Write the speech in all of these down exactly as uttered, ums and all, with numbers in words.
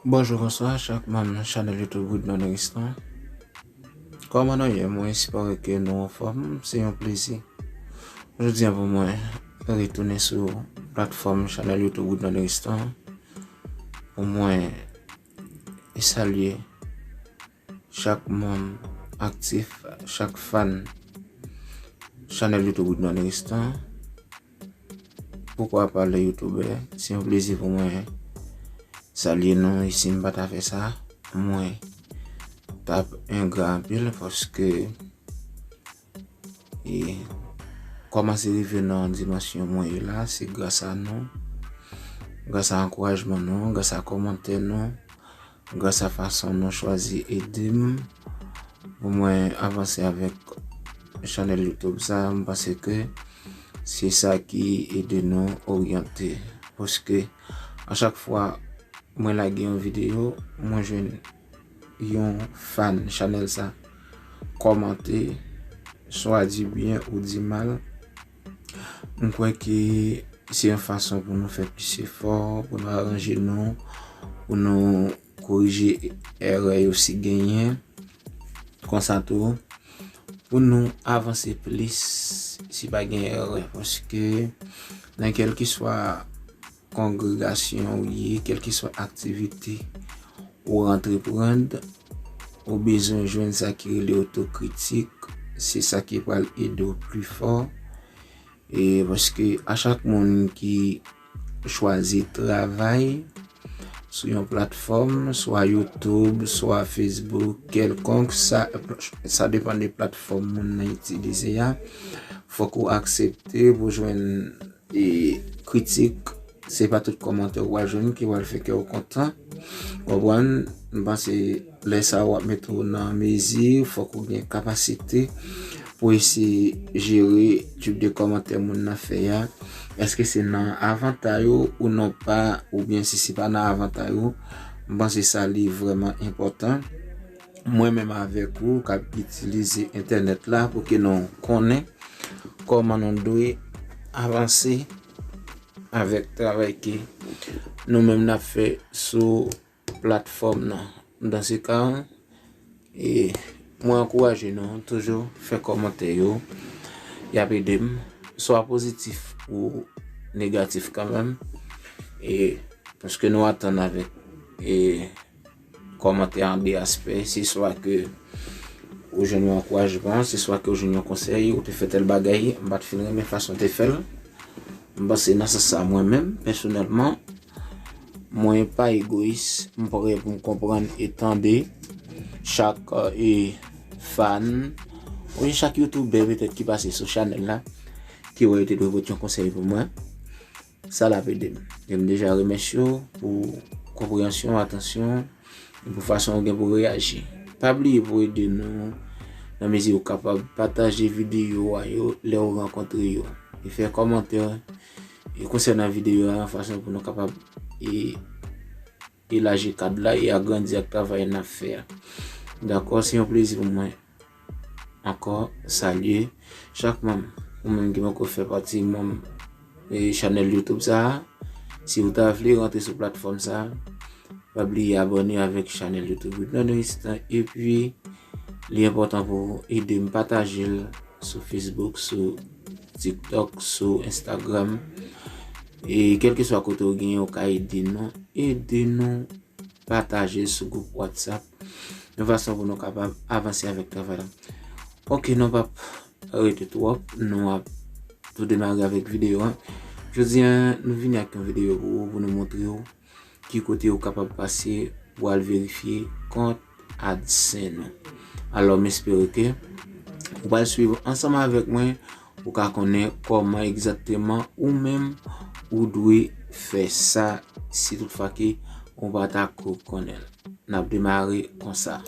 Bonjou, bonswa chak manm chanèl YouTube Woodman Riston. Kòman nou ye? Mwen espere ke nou anfòm. Se yon plezi jodi a pou mwen retounen sou platfòm chanèl YouTube Woodman Riston pou mwen salye chak manm aktif, chak fan chanèl YouTube Woodman Riston. Poukwa pa lè youtubè? Se yon plezi pou mwen salye nou. E si m pa ta fè sa, mwen t ap engra anpil, paske e kòmanse rive nan dimansyon mwen ye la, se gras a nou, gras a ankourajman nou, gras a kòmantè nou, gras a fason nou chwazi ede m pou mwen avanse avèk chanèl YouTube sa. M panse ke se sa ki ede nou oryante. Paske a chak fwa mwen lage yon videyo, mwen jwenn yon fan chanèl sa kòmante, swa di byen ou di mal. M kwè ke se yon fason pou nou fè plis efò, pou nou aranje nou, pou nou korije erè yo si genyen. Konsa tou, pou nou avanse plis si pa gen erè. Paske nan kèlkeswa kongregasyon ou ye, kèlkeswa aktivite ou antreprann, ou bezwen jwenn sa ki rele otokritik. Se sa ki pral ede w pi fò. E paske a chak moun ki chwazi travay sou yon platfòm, swa YouTube, swa Facebook, kèlkonk, sa, sa depann de platfòm moun nan itilize a. Fòk ou aksepte pou jwenn e kritik. Se pa tout kòmantè ou pral jwenn ki pral fè kè w kontan. Konprann? M panse lè sa a w ap mete w nan mezi, fòk ou gen kapasite pou eseye jere tip de kòmantè moun nan fè a. Èske se nan avantay ou ou non pa, oubyen si se pa nan avantay ou? M panse sa li vrèman enpòtan. Mwen menm avèk ou k ap itilize entènèt la pou ke nou konnen kòman nou dwe avanse avèk travay ke nou menm n ap fè sou platfòm nan. Dans ce cas, e mwen ankouraje nou toujou fè kòmantè yo. Y ap ede m, swa pozitif ou negatif kanmenm. E paske nou atann avèk e kòmantè an de aspè. Se swa ke ou jwenn yon ankourajman, se swa ke ou jwenn yon konsèy, ou te fè tèl bagay, m pa t fin renmen fason w te fè l. M panse nan sans sa, mwen menm, pèsonèlman, mwen pa egoyis, m prè pou m konprann e tande chak e fan, oubyen chak youtubè petèt ki pase sou chanèl la, ki wè yo te dwe pote yon konsèy pou mwen. Sa l ap ede m. E m deja remèsye w pou konpreyansyon, atansyon, e pou fason w gen pou reyaji. Pa bliye pou ede nou nan mezi ou kapab pataje videyo a yo lè ou rankontre yo. E fè kòmantè e konsènan videyo a, yon fason pou nou kapab e elaji kad la e agrandi ak travay n ap fè a. Dakò, se yon plezi pou mwen ankò salye chak manm, ou menm ki poko fè pati manm e chanèl YouTube sa a. Si ou ta vle rantre sou platfòm sa a, pa bliye abòne avèk chanèl YouTube Woodman Riston. Epi, li enpòtan pou ou ede m pataje l sou Facebook, sou TikTok, sou Instagram. E kèlkeswa kote ou genyen, ou ka ede nou. Ede nou pataje l sou gwoup WhatsApp, yon fason pou nou kapab avanse avèk travay la. Ok, nou p ap rete twòp, nou ap tou demare avèk videyo a. Jodi a, nou vini ak yon videyo pou ou, pou nou montre w ki kote ou kapab pase pou al verifye kont AdSense ou. Alò, m espere ke ou pral swiv ansanm avèk mwen pou ka konnen kòman egzakteman ou menm ou dwe fè sa si toutfwa ke ou pa ta ko konnen l. N ap demare konsa.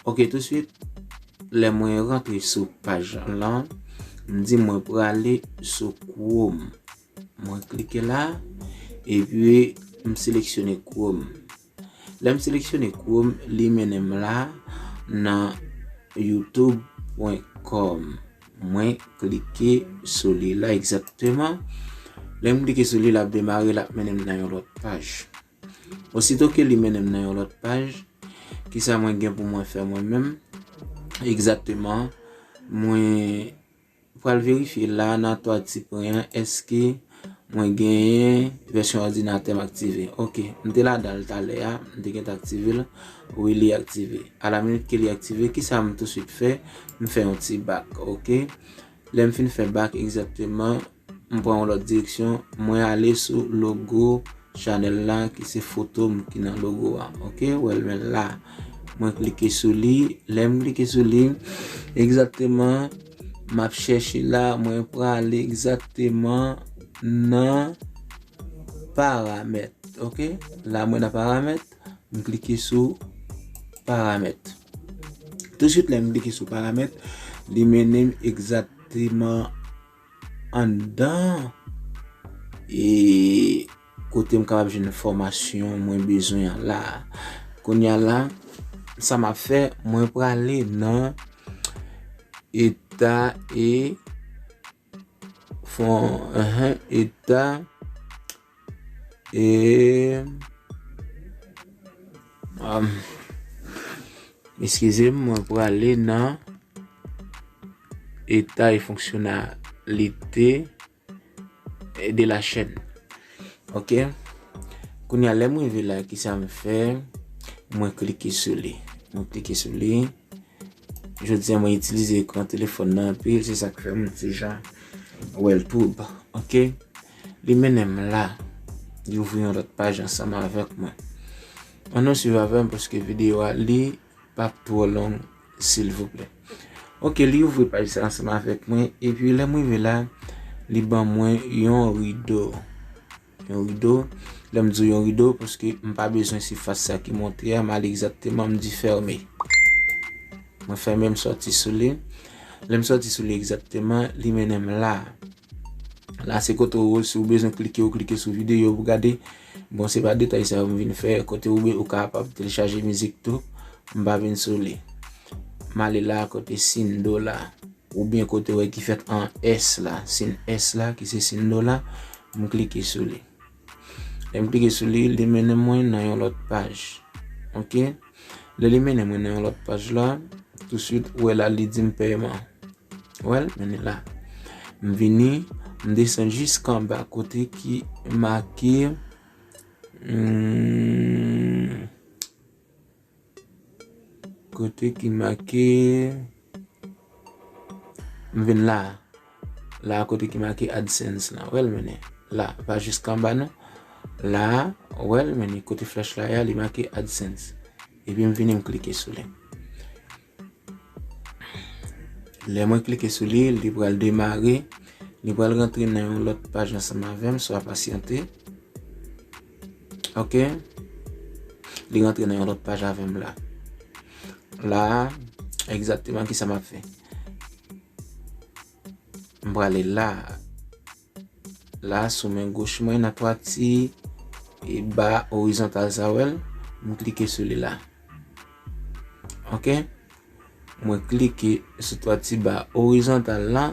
Ok, tousuit, lè mwen rantre sou paj lan, m di mwen prale sou Chrome. Mwen klike la, epi m seleksyone Chrome. Lè m seleksyone Chrome, li mennen m la nan youtube pwen kòm. Mwen klike sou li la egzakteman. Lè m klike sou li, l ap demare, l ap mennen m nan yon lòt paj. Osito ke li mennen m nan yon lòt paj, kisa mwen gen pou mwen fè mwen menm? Egzakteman, mwen pral verifye la nan twa ti pwen an, èske mwen genyen vèsyon òdinatè m aktive. Ok, m te ladan l talè a, m te gentan aktive l. Wi, li aktive. A la minit ke li aktive, kisa m touswit fè? M fè yon ti bak, ok? Lè m fin fè bak egzakteman, m pran yon lòt direksyon, mwen ale sou logo chanèl la ki se foto m ki nan logo a. Ok, w wè l men la. Mwen klike sou li, lè m klike sou li, egzakteman, m ap chèche la, mwen prale egzakteman nan paramèt. Ok, la mwen nan paramèt, m klike sou paramèt. Touswit lè m klike sou paramèt, li mennen m egzakteman anndan e kote m kapab jwenn enfòmasyon mwen bezwen an la. Kounye a la, sa m ap fè, mwen prale nan eta e fon, enhen, eta e, um, eskize m, mwen prale nan eta e fonksyonalite de la chaîne. Ok. Kounye a, lè m rive la, kisa m fè? Mwen klike sou li. Mwen klike sou li. Jodi a, mwen itilize ekran telefòn nan anpil, se sa k fè m ti jan wè l twoup. Ok. Li mennen m la. Li ouvri yon lòt paj ansanm avèk mwen. Ann nou swiv avè m paske videyo a li p ap twò long, silvouplè. Ok, li ouvri paj sa ansanm avèk mwen, epi lè m rive la, li ban mwen yon rido. Yon rido, lè m di w yon rido, paske m pa bezwen sifas sa ki monte a, m ale egzakteman, m di fèmen. Mwen fèmen, m sòti sou li. Lè m sòti sou li egzakteman, li mennen m la. La se kote ou, si ou bezwen klike, ou klike sou videyo pou gade. Bon, se pa detay sa yo m vin fè. Kote ou, ou kapab telechaje mizik tou. M pa vin sou li. M ale la kote sindo la. Oubyen kote ou wè ki fèt an S la. Sin S la, ki se sindo la. M klike sou li. Lè m klike sou li, li mennen mwen nan yon lòt paj. Ok? Lè li mennen mwen nan yon lòt paj la, touswit, ou wè la, li di m pèman. Wè l, mennen la. M vini, m desann jiskanba kote ki make, hmm, kote ki make, m vin la. La kote ki make AdSense la. Wè l, mennen. La, pa jiskanba non. La, wè l, mennen. Kote flèch la ya, li make AdSense. Epi m vini, m klike sou li. Lè mwen klike sou li, li pral demare. Li pral rantre nan yon lòt paj ansanm avè m, swa pasyante. Ok? Li rantre nan yon lòt paj avè m la. La, egzakteman kisa m ap fè? M prale la. La, sou men goch mwen, nan twa ti e ba orizontal sa, wè l, m klike sou li la. Ok? Mwen klike sou twa ti ba orizontal la.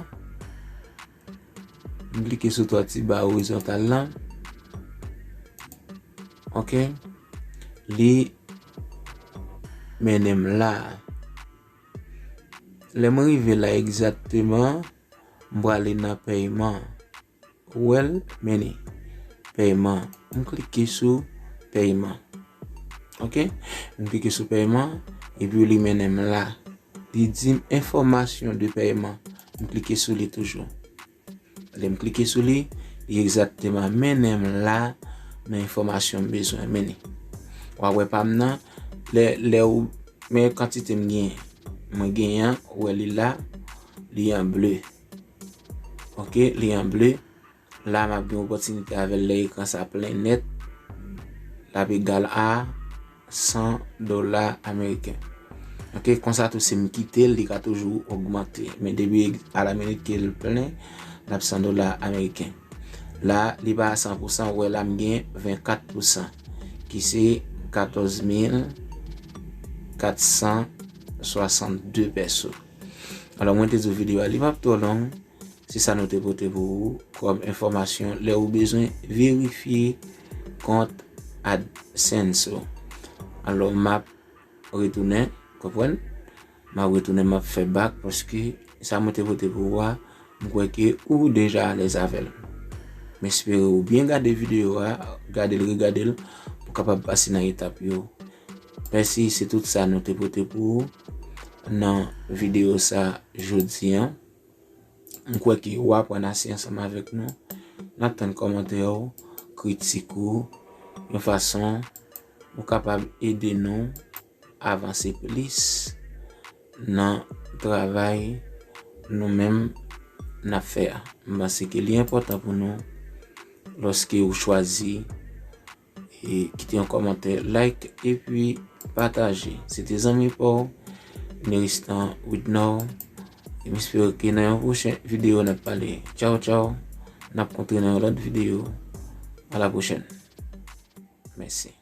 M klike sou twa ti ba orizontal la. Ok? Li mennen m la. Lè mwen rive la egzakteman, m prale nan pèyman. Ou wè l, mennen. Pèyman. M klike sou pèyman. Ok? M klike sou pèyman, epi li mennen m la. Li di m enfòmasyon de pèyman. M klike sou li toujou. Lè m klike sou li, li egzakteman mennen m la nan enfòmasyon m bezwen mennen. W a wè pa m nan, lè, lè ou, men kantite m genyen. Mwen genyen an, ou wè li la, li an ble. Ok, li an ble. La, m ap gen opòtinite avè l lè ekran sa plen nèt. L ap egal a san dola ameriken. Ok, konsa tou, si m kite l, li ka toujou ogmante. Men depi a la minit ke l plen, l ap san dola ameriken. La, li pa a san pou san, ou wè la, m gen vennkat pou san, ki se katòz mil kat san swasannde pèso. Alò, mwen te di w videyo a, li p ap twò long. Se sa nou te pote pou ou kòm enfòmasyon lè ou bezwen verifye kont AdSense ou. Alò, m ap retounen, konprann? M ap retounen, m ap fè back, paske sa mwen te pote pou ou a, m kwè ke ou deja alèz avè l. M espere ou byen gade videyo a, gade l, regade l, pou kapab pase nan etap yo. Mèsi, se tout sa nou te pote pou ou nan videyo sa jodi an. M kwè ke w aprann ase ansanm avèk nou. N ap tann kòmantè w, kritik ou, yon fason ou kapab ede nou avanse plis nan travay nou menm n ap fè a. M panse ke li enpòtan pou nou lòske ou chwazi e kite yon kòmantè, like, epi pataje. Se te zanmi pa w, Neristan Widnor. E m espere ke nan yon pwochen videyo, n ap pale. Tchaw, tchaw. N ap kontre nan yon lòt videyo. A la pwochèn. Mèsi.